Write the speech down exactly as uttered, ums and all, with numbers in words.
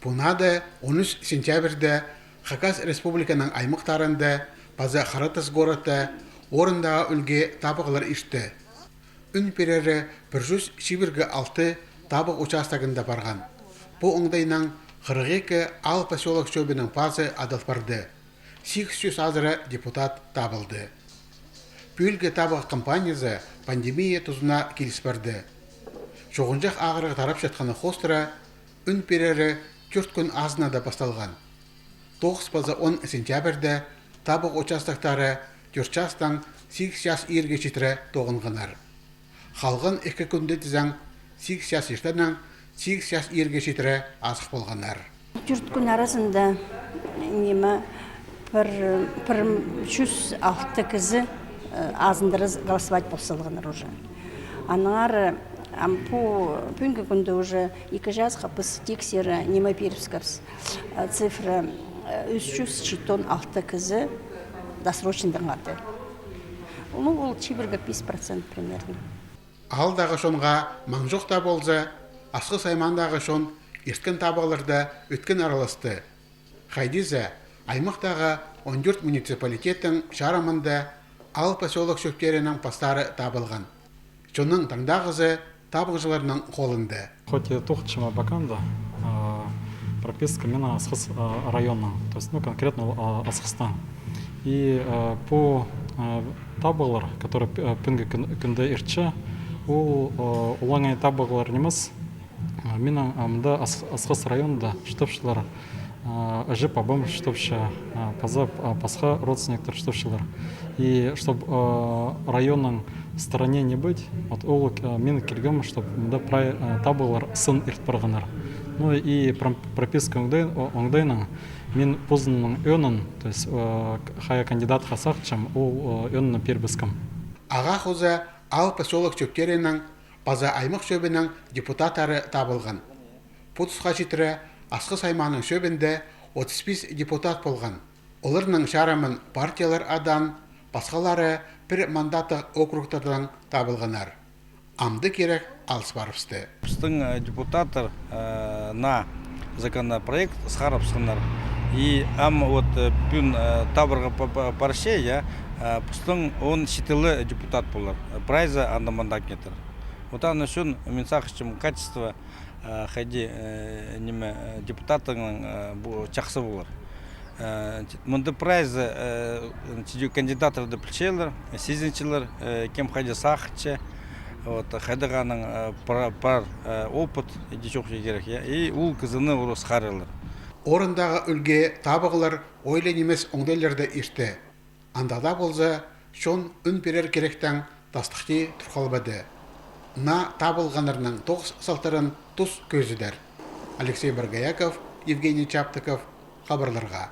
Пу наада он ӱс сентябрьде Хакас Республиканың аймахтарында паза Харатыс городта орындағы ӱлгӱ табығлар иртті. Ӱн пирері пір чӱс чибіргі алты табығ участогында парған. Пу оңдайнаң хырых ікі аал посёлок чӧбінің пазы адал парды. Сигіс чӱс азыра депутат табылды. Пӱӱлгі табығ кампаниязы пандемия тузына киліс парды. Чуғынҷах ағырығ тарапчатханы хоостыра ӱн пирері тӧрт кӱн азынада пасталған. Тоғыс паза он сентябрьде табығ участоктары тӧрт частаң сигіс час иирге читіре тоғынғаннар. Халған ікі кӱнде тізең, сигіс час иртеннең сигіс час иирге читіре азых полғаннар. Тӧрт кӱн аразында, ниме, пір, пір чӱс алты кізі, э, азындыра голосовать пол салғаннар уже. Аннаңар, ам пу пӱӱнгі кӱнде уже ікі часха піс тиксер, ниме, пирібіскебіс, э, цифра, э, ӱс чӱс читон алты кізі досрочно тыңады. Ну, ол чибіргі пис процент примерно. Аалдағы чонға маң чох таа полза, Асхыс аймаандағы чон ирткен табығларда ӧткін араласты. Хайди за, аймахтағы он тӧрт муниципалитеттің чарымында аал посёлок чӧптерінің пастары табылған. Чонның таңдағызы табығҷыларның холында. Хоть и тоғынчам Абаканда, а, прописка минің Асхыс, а, районнаң, то есть, ну, конкретно, а, Асхыстаң. И, а, пу, а, табығлар, которые п-, а, пӱӱнгі кӱн-, кӱнде иртче, ол, а, олаңай табығлар нимес. А, минің, а, мында Ас-, Асхыс районында чуртапчалар, а, іҷе-пабам чуртапча, а, паза, а, пасха родственниктер чуртапчалар. И чтоб, а, районның стороне не быть, вот ол, а, мин килгем, чтоб мында прай, а, табығлар сын ирт парғаннар. Ну и пром-, прописка оңдай-, о-, оңдайнаң мин позымның ӧӧнін, то есть, а, к-, хайа кандидатха сағынчам, ол, а, ӧӧнні пирібіскем. Ағаа хоза аал посёлок чӧптерінің паза аймах чӧбінің депутаттары табылған. Пу тусха читіре Асхыс аймааның чӧбінде отыс пис депутат полған. Оларның чарымын партиялар адаан, пасхалары пір мандаттығ округтардаң табылғаннар. Амды кирек алыс парыбысты. Пістің, э, депутаттар, э, наа законопроект сығарыбысханнар. И ам вот, э, пӱӱн, э, табырға па-, па-, парча, я, э, пістің он читі ле депутат полар. Прайзы одномандатниктер. Вот аның ӱчӱн мин сағынчам, качество, э, хайди, э, ниме, э, депутаттарның, э, пу чахсы полар. Э, мында прайзы, э, кандидаттарды пілчелер, сизінчелер, э, кем хайди сағынча, вот, хайдағ аның, э, пар, пар, э, опыт, иди чох кирек, я. И ол кізіні орыс сығарчалар. Орындағы ӱлгӱ табығлар ойлы нимес оңдайларда иртті. Андағ даа полза, чон ӱн пирер киректең тастыхти тур халбады. Наа табылғаннарның тоғыс салтарын тус кӧзідер. Алексей Боргояков, Евгений Чаптыков, хабарларға.